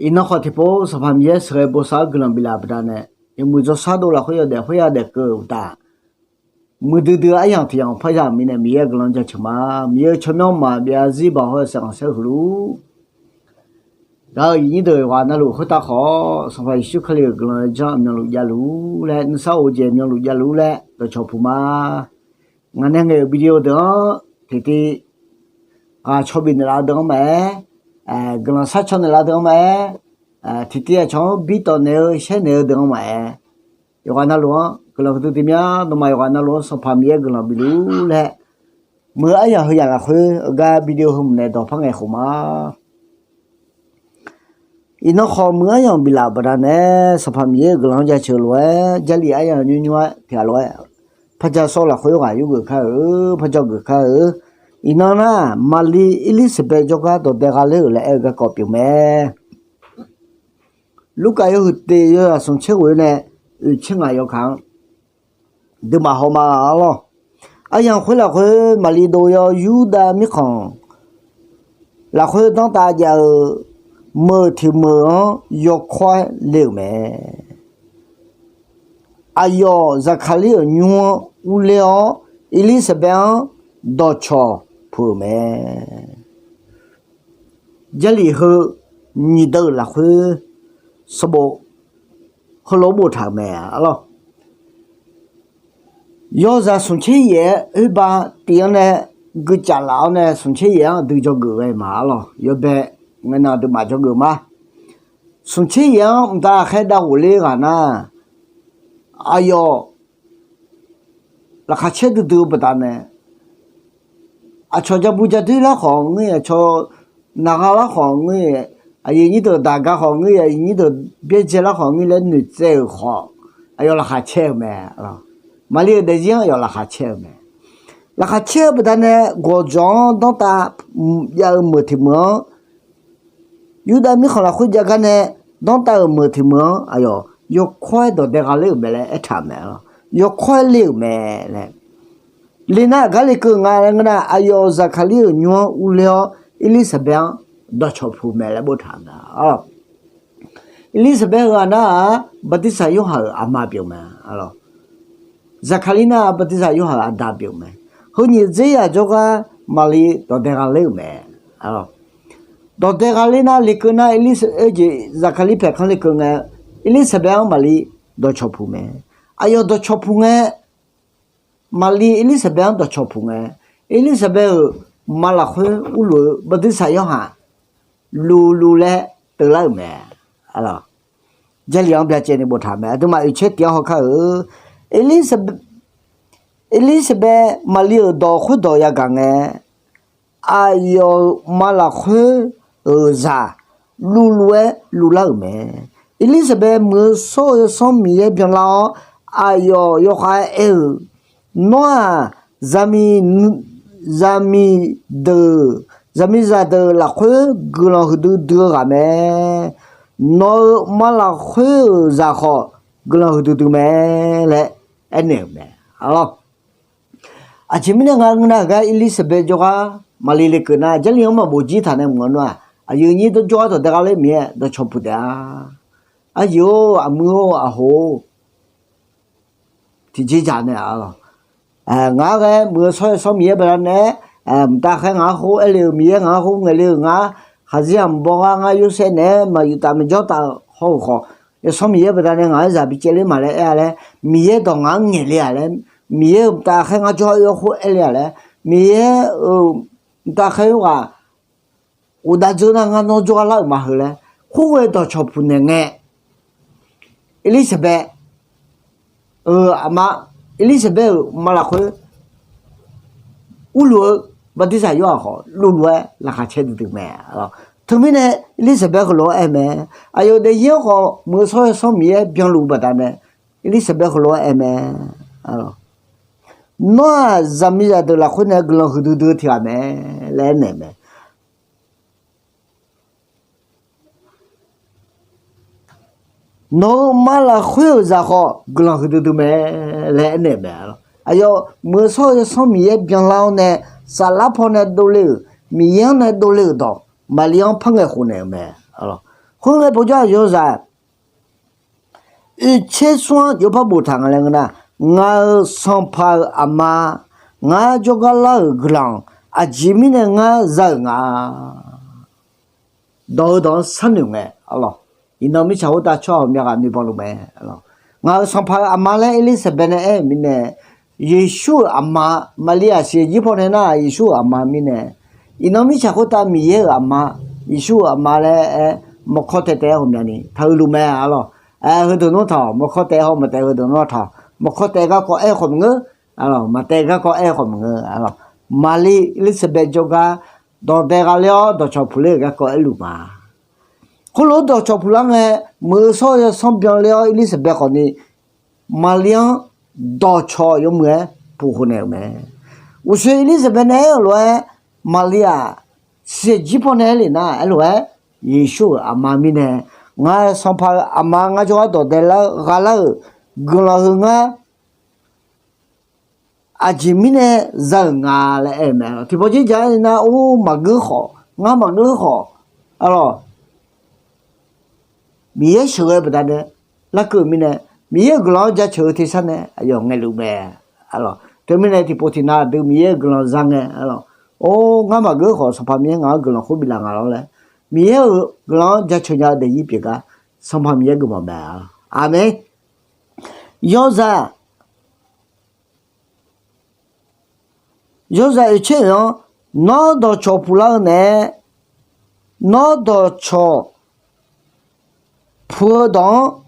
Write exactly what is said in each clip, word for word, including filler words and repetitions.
Iqnan khawf tiqpov Sanqpaq Miqyaer sheuqghae bosav-anr guiqlanq biflaf-euq baqdanae, yawmuiq jawrshar dov lafkhoer yawdaef khoerya daef keuv-euq uqtaf, muiqdui dui aryamq tiq yamq parya mirnae Miqyaer-euq guiqlanq jaceuq ma. Miqyaer-euq tsawrmyanr maqbyav zarzir baoq hawr-eu saef khanqsaer huiq luf-ur. Gaq-euq aqyuif nyir deuq yawqghaq navluf khoertav khawf, Sanqpaq Yeqsur Kali-euq guiqlanq-eu janr aqmyanluf javluf-ur laer, nuisar of-eu jeq aqmyanluf javluf-ur laer dawqcawq puq ma. Ngaq nae ngaeq-euq video deuq-anr tiqtiv ghaq caw bif naeqlaf-eu deuq-anr maqaer, guiqlanq sharcaw naeqlaf-eu deuq-anr maqaer, tiqtiv aqcawq-anr bi tawq naeq-eu shaer naeq-eu deuq-anr maqaer, yawqghaq navluf-anr guiqlanq huiqdui dui mya. Nawmaf yawqghaq navluf-anr Sanqpaq Miqyaer guiqlanq bifluf-ur laer, meuq-eu aryamq heuyaq lafkhoer-eu gar video heu mq naeq dawq par ngaeq khof ma. Iqnan khawf muiq-eu aryamq biflaf-euq baqdanae, Sanqpaq Miqyaer-euq guiqlanq-anr jaceuq lof-aer, Jarlif aryamq nymrnymr-aer tiqghaq lof-aer, parja sawr lafkhoer ghaq yurgeuf kar-eu, parjawr geuf kar-eu. Iqnan nar, Maqli Erlirsaqbaev jawrgar dawqdae gha ler-euq laer aer-eu garkawv pyeuf mae. Lurkaf yawhuiq teq yawzaq smq tser ghoe nae oeq tser ngaq yawkaq-anr duimaf haw ma arlawr. Aryamq khoer lafkhoer Maqli dov yawr Yurdav mirkhanq lafkhoer danrtav jav-eu meuq tiq meuq-anr yawkawr-aer le-euq mae. Aqyawf Zaqkaqlir-euq nymr-anr urler-awr, Erlirsaqbaev-anr dawqcawq puq-euq mae. Jarlif heu nyiq deuv-euq lafkhoer sanqbof heulof-aer boftaq-euq mae arlawr. Yawzaq smq tser yaef-aer oerba tiv-anr nae guicaf laf-awr nae smq tser yaef-anr aqdui dzawgeuf ghae ma arlawr. Yawbae ngaenan aqduimaf dzawgeuf ma. Smq tser yaef-anr mqtav ghaqkhaer dav ghofler ghaq nar, aqyawf laqkhaq caer duidui-eu baqdanae, aqcawq jabu jadoer lar khawf ngeur-ir, aqcawq naqgha lar khawf ngeur-ir, aqyuif nyir deuq daq gar khawf ngeur-ir, aqyuif nyir deuq byaerdzae lar khawf ngeur-ir laer noeqtsaev-euq khawf, aqyawf laqkhaq caer-eu mae. Maqli-euq daefzir-anr aqyawf laqkhaq caer-eu mae. Laqkhaq caer-eu baqdanae gawqjawq-anr danrtav jav-eu meuq tiq meuq-anr, Yurdav mirkhanq lafkhoer jav gar nae danrtav-euq meuq tiq meuq-anr aqyawf yawkawr-aer dawqdae gha ler-euq mae laer aertaq-euq mae. Yawkawr-aer le-euq mae laer. Le nar aqgar lekeuv nga laer ngeur nar, aqyawf Zaqkaqlir-euq nymr-anr urler-awr, Erlirsaqbaev-anr dawqcawq puq mae laer boftaq-euq mae. Erlirsaqbaev-eu ghaq nar-aq, Bartirsaq Yorhaq-euq aqma pyeuf mae. Zaqkaqlir nar-aq, Bartirsaq Yorhaq-euq aqda pyeuf mae. Heu nyiq dzer yaq jawrgar Maqli dawqdae gha ler-euq mae. Dawqdae gha ler nar lekeuv nar, Erlirsa- jeq Zaqkaqlir paeqkanr lekeuv ngae, Erlirsaqbaev-anr Maqli dawqcawq puq mae. Aqyawf dawqcawq puq ngae, Maqli Erlirsaqbaev-anr dawqcawq puq ngae, Erlirsaqbaev-euq ma lafkhoer urluf-eu Bartirsaq Yorhaq luvluv laer teular-euq mae. Jarlif-anr byacaevni boftaq mae. Aqduimaf oeqcaer tiq-anr hawkar-euq, Erlirsa- Erlirsaqbaev Maqli-euq dawq khoerdawq yagaq ngae, aqyawf-euq ma lafkhoer-euq zaq luvluv-aer luvlar-euq mae. Erlirsaqbaev muiq-eu shawr-eu Yawsanr Miqyaer byanlar-awr, aqyawf yawkhav-aer aer-euq, Nawr-aq, zaqmiq- zaqmiq deuq- zaqmiqzaq deuq lafkhoer guiqlanq huiqdui dui-eu ghaq mae. Nawq-euq ma lafkhoer-euq zaq khawf guiqlanq huiqdui dui mae laer aernaeq-euq mae. Aqjeq mirnae nga ngeur nar, gar Erlirsaqbaev jawrgar Maqli lekeuv nar, Jarlif-anr maqbof jir taq nae mq-anr nar-aq, aqyuif nyir dawr jawrgar dawqdae gha ler Miqyaer dawqcawq puq taef-a. Aqyuif-or, aqmuir-or, aqhof-or, tiqjeq dzaq nae-aq, ngaq-anr ghae muiq-eu shawr-eu Yawsanr Miqyaer baqdanae, mqtav khaer ngaq-anr khoer aer le-euq, Miqyaer ngaq-anr khoer ngaeq le-euq, ngar khaqzir-aq mq baw gar ngar Yorsaev naeq-aer maqyuif taf maqjawr taf-eu hawr-euq khawf, Yawsanr Miqyaer baqdanae ngaq-anr zaq bi caev ler ma laer aer-a laer, Miqyaer dawq ngaq-anr ngaeq le-a laer, Miqyaer-euq mqtav khaer ngar jawr-eu khoer aer le-a laer, Miqyaer-euq mqtav khaer-eu ghaq ghofdav dzeur nar ngar nawr jawrgar lar-euq ma heu laer, khoerghae dawqcawq puq naeq ngae, Erlirsaqbaev euq aqma, Erlirsaqbaev-euq ma lafkhoer urluf-eu Bartirsaq Yorhaq khawf luvluv-aer laqkhaq caer duidui mae. Teumirnae Erlirsaqbaev heulof-aer aer mae. Aqyawf daefzir-anr khawf muiq-eu shawr-eu Yawsanr Miqyaer byanluf-eu baqdanae, Erlirsaqbaev heulof-aer aer mae. Nawr-aq, zaqmiqzaq deuq lafkhoer nae guiqlanq huiqdui dui-eu tiqghaq mae laer aernaeq mae. Nawq-euq ma lafkhoer-euq zaq khawf guiqlanq huiqdui dui mae laer aernaeq mae. Aqyawf muiq-eu shawr-eu Yawsanr Miqyaer byanlar-awr nae, saflar paw nae dovle-euq, Miqyaer-anr nae dovle-euq dawq, Maqli-anr par ngaeq khof naeq-euq mae. Khoerngae povjawr-aq yawzaq oeqtser smr-anr jov par boftaq nga laer ngeur nar, ngaq-euq sanqpaq-euq aqma, ngar jawrgar lar-euq guiqlanq aqjeq mirnae ngar za-euq nga. Dawq-eu dawq-anr sharnoeq ngae, arlawq, iqnan mirtsaq khoertav tsawrhaq ghawqmya ghaq noeqbawq luf mae. Ngaq-euq sanqpaq-euq aqma laer Erlirsaqbaev nae aer-euq mirnae, Yeqsur-euq aqma, Maqliv-aq siqeq jir pawnae nar Yeqsur-euq aqma mirnae, iqnan mirtsaq khoertav Miqyaer-euq aqma, Yeqsur-euq aqma laer aer, mawqkawr taev taev-aer ghawqmyani taq-eu luf mae, arlawq. Heudeuq nawr taq-awq, mawqkawr taev-aer haw maqtaev heudeuq nawr taq-awq, maqkawr taev garkawv aer-eu khawf maqngeur, arlawq, maqtaev garkawv aer-eu khawf maqngeur, arlawq. Maqliv Erlirsaqbaev jawrgar dawq dae gha ler-awr dawqcawq puq ler-euq garkawv aerluf ma. Khoerlof-aer dawqcawq puq lar ngae, muiq-eu shawr-eu yawsanr byanler-awr Erlirsaqbaev khawfni Maqliv-anr dawqcawq yawmuiq-aer puq khof naeq-euq mae. Uqshoe Erlirsaqbaev nae aer-euq lof-aer, Maqliv-aq siqeq jir pawnae aer lef nar aerlof-aer, Yeqsur-euq aqma mirnae, ngaq-euq sanqpaq-euq aqma ngar jawrgar dawq dae lar-eu gha lar-euq guiqlanq heu ngar aqjeq mirnae za-euq nga laer aer-eu mae. Tiqpawf jir ja-aer nar or maqgeur khawf, ngar maqgeur khawf, arlawq, Miqyaer sheuqghae-eu baqdanae larkeuv-euq mirnae, Miqyaer-euq guiqlanq-anr jaceuq-eu tersar nae aqyawf ngaeqluf mae, arlawq. Teumirnae tiqpov tiqnav aqdui Miqyaer-euq guiqlanq za ngae, arlawq, or ngar maqgeur khawf Sanqpaq Miqyaer ngaq-anr guiqlanq khoer biflaf nga lawr laer, Miqyaer-euq guiqlanq-anr jaceuq nya-eu daefzir pyeuf gar Sanqpaq Miqyaer geufmawf mae, arlawq. Aqmeq. Yawzaq Yawzaq oeqtser-euq-anr, nawr dawqcawq puq lar-eu naeq-aer, nawr dawqcawq puq-eu dawq-anr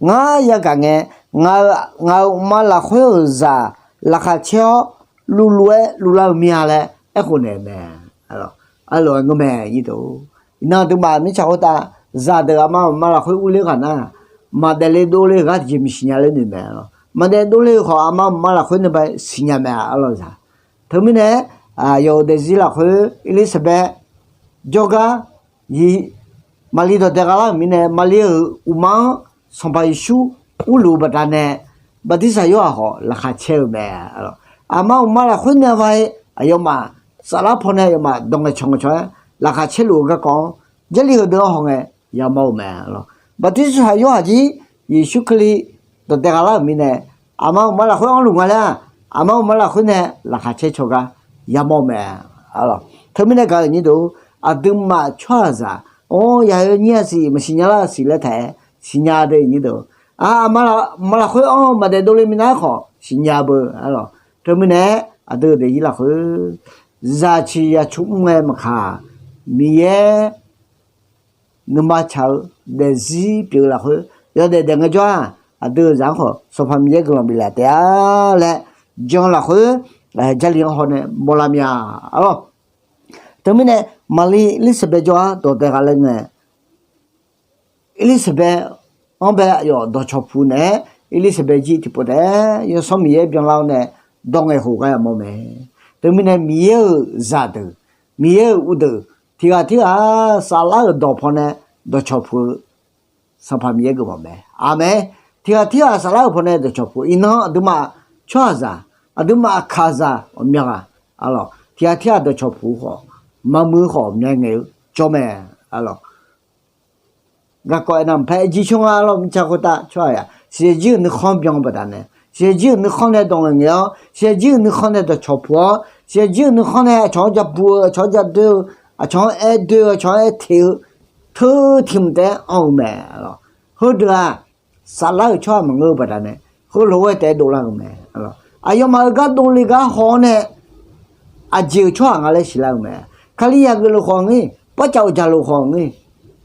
ngar yagaq ngae, ngaq-euq mqmaq lafkhoer-euq zaq laqkhaq caer-awr luvluv-aer luvlar-eu mir-a laer aerkhof naeq-eu mae. Arlof-aer ngeur mae. Iqnan aqduimaf mirtsaq khoertav zaqdeuq aqma mqmaq lafkhoer urler ghaq nar, maqdaef le dovle-eu gar tiqjeq maqsiq nya laer noeq mae. Maqdaef dovle-eu khawf aqma mqmaq lafkhoer nae ba siqnya mae, arlawq zaq. Teumirnae yawf-euq daefzir lafkhoer Erlirsaqbaev jawrgar Maqliv dawq dae gha lar-euq mirnae, Maqliv-euq uqma-anr Sanqpaq Yeqsur urluf-eu baqdanae, Bartirsaq Yorhaq khawf laqkhaq caer-eu mae. Aqma uqma lafkhoer nae va-aer aqyawfmaf saflar pawnae aqyawfmaf dawq ngaeqcawq ngaeqcawq-aer laqkhaq caerluf-eu garkawv-anr, Jarlif heudeuq-anr hawngae yamawr-eu mae. Bartirsaq Yorhaq jir Yeqsur Kali dawq dae gha lar-euq mirnae, aqma uqma lafkhoer anrluf nga laer-aq, aqma uqma lafkhoer nae laqkhaq caer caw gar yamawr-eu mae. Teumirnae gaq-euq nyir deuq, aqduimaf tsawrhaqzaq-or, yaq-eu nyir-a siq maqsiq nya lar-a siq laer taef-aer siqnya deuq nyir deuq, aqma uqma lafkhoer anr-eu maqdaef dovle minav-aer khawf siqnya beu, arlawq. Teumirnae aqdui-euq daefzir lafkhoer zaq ciq zaq cu mr ngae maqkaq, Miqyaer nuima tsaq-eu daefzir pyeuf-eu lafkhoer yawdaef daef ngaejawr-aq, aqdui-euq zaq-anr khawf Sanqpaq Miqyaer guiqlanq biflaf taef-a laer jan lafkhoer Jarlif-anr hawnae mawrlar mir-a, arlawq. Teumirnae Maqliv Erlirsaqbaev jawrgar dawq dae gha ler ngae, Erlirsaqbaev-anr bae aqyawf dawqcawq puq naeq-aer, Erlirsaqbaev jir tiqpov taef-aer Yawsanr Miqyaer byanlar-awr nae dawq ngaeqkhof gar yamawr mae. Teumirnae Miqyaer-euq zaqdeuq, Miqyaer-euq uvdeuq tiqghaq tirghaq saflar-euq dawq pawnae dawqcawq puq-eu Sanqpaq Miqyaer geufmawf mae. Aqmeq. Tiqghaq tirghaq saflar-euq pawnae dawqcawq puq. Iqnan aqduimaf tsawrhaqzaq, aqduimaf aqkaqzaq ghawqmya ghaq, arlawq, tiqghaq tirghaq dawqcawq puq-eu khawf, maqmuiq-eu khawf myav ngaeq-eu jawr mae, arlawq. Garkawv aernar maqpar aer jir cawr nga, arlawq, mirtsaq khoertav tsawrhaq-aq siqeq jir-euq nuikhanr byan-eu baqdanae, siqeq jir-euq nuikhanr nae dawq ngaeq ngaeq-awr, siqeq jir-euq nuikhanr nae dawqcawq puq-awr, siqeq jir-euq nuikhanr nae aqcawq-anr ja bu-eu, aqcawq-anr ja doer-eu, aqcawq-anr aer doer-eu, aqcawq-anr aer teq-eu, teu tiq mq taef-aer anr-eu mae, arlawq. Heudeuq-aq saflar-euq tsawrhaq maqngeur-eu baqdanae, heulof-aer taef-aer dovlar-eu mae. Aqyawfmaf-euq gar dovle gar haw-awr nae, aqjeq-euq tsawrhaq nga laer siqlar-eu mae. Kalizaq geufluf khawf ngeur-ir, barcaf uqdzaq luf khawf ngeur-ir,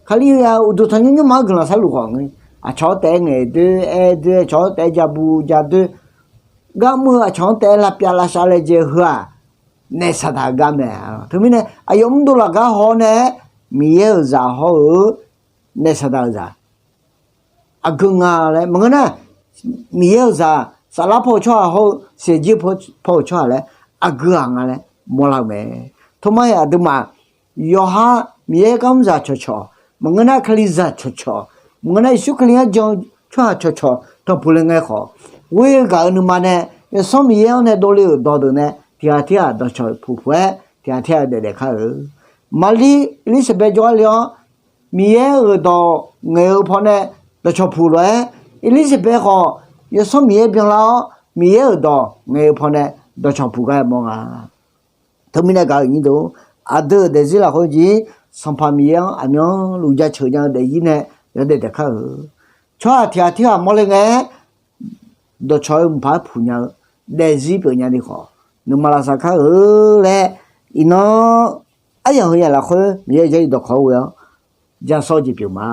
Kalizaq uqduq tanqnymr nymrma-anr guiqlanq sharluf khawf ngeur-ir, aqcawq-anr taef-aer ngaeq doer aer doer, aqcawq-anr taef-aer ja bu ja doer, gar mr-eu aqcawq-anr taef-aer lavpyav lavshav laejae heu-aq, naef saqdaq-eu gar mae. Teumirnae aqyawf mrdov laf gar haw-awr nae-aer, Miqyaer-euq zaq hawr-eu naef saqdaq-euq zaq aqgeu nga laer maqngeur nar, Miqyaer-euq zaq saflar paw-eu tsawrhaq hawr-eu siqeq jir paw-eu tsawrhaq laer aqgeu-aq nga laer mawrlar-eu mae. Toma-iq aqduimaf yawqha Miqyaer garmr zaq cawqcawq maqngeur nar, Kalizaq cawqcawq maqngeur nar, Yeqsur Kali-anr jan-eu tsawrhaq cawqcawq tanqpuq le ngae khawf, ghoer-eu gaq-eu nuima nae Yawsanr Miqyaer-anr nae dovle-euq dawqdeuq nae tiqghaq tirghaq dawqcawq puq puq-aer tiqghaq tirghaq daef daef kar-eu. Maqlir Erlirsaqbaev jawrgar le-awr Miqyaer-euq dawq ngaeq-eu pawnae dawqcawq puq lof-aer, Erlirsaeqbaev khawf, Yawsanr Miqyaer byanlar-awr, Miqyaer-euq dawq ngaeq-eu pawnae dawqcawq puq gar mawr nga. Teumirnae gaq-euq nyir deuq, aqdui-euq daefzir lafkhoer jeq-ir, Sanqpaq Miqyaer-anr aqmyanluf jaceuq nya-eu daefzir nae yawdaef daef kar-euq. Tsawrhaq tiq ghaq tirghaq mawrle ngae-aer, dawqcawq-eu mqpaq-aer puq nya-eu daefzir pyeuf nya ni khawf, nuima lavsav kar-eu laer, iqnan aryamq heu yaq lafkhoer Miqyaer-euq Jarlif dawqkawq-anr ghoe-awr ja sawr-eu jeq pyeuf ma.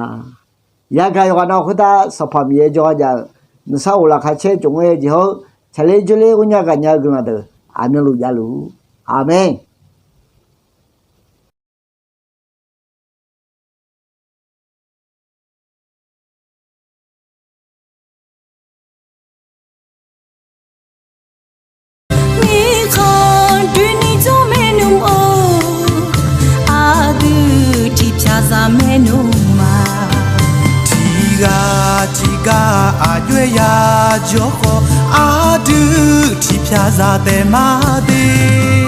Yagaq yawqghaq nav khoertav Sanqpaq Miqyaer jawrgar jav-eu, nuisar of laqkhaq caer tsof ngaer-eu jeq hawr-eu, tsaqler jawrler ghawrnya ghaqnya-eu guiqlanq deuq aqmyanluf javluf-ur. Aqmeq. Mirkhanq doeni jawr maernmr-or, aqdui tiqpyaq zaq maernmr ma. Tiqghaq tiqghaq aqjox-aer yajawr khawf, aqdui tiqpyaq zaq taef ma de.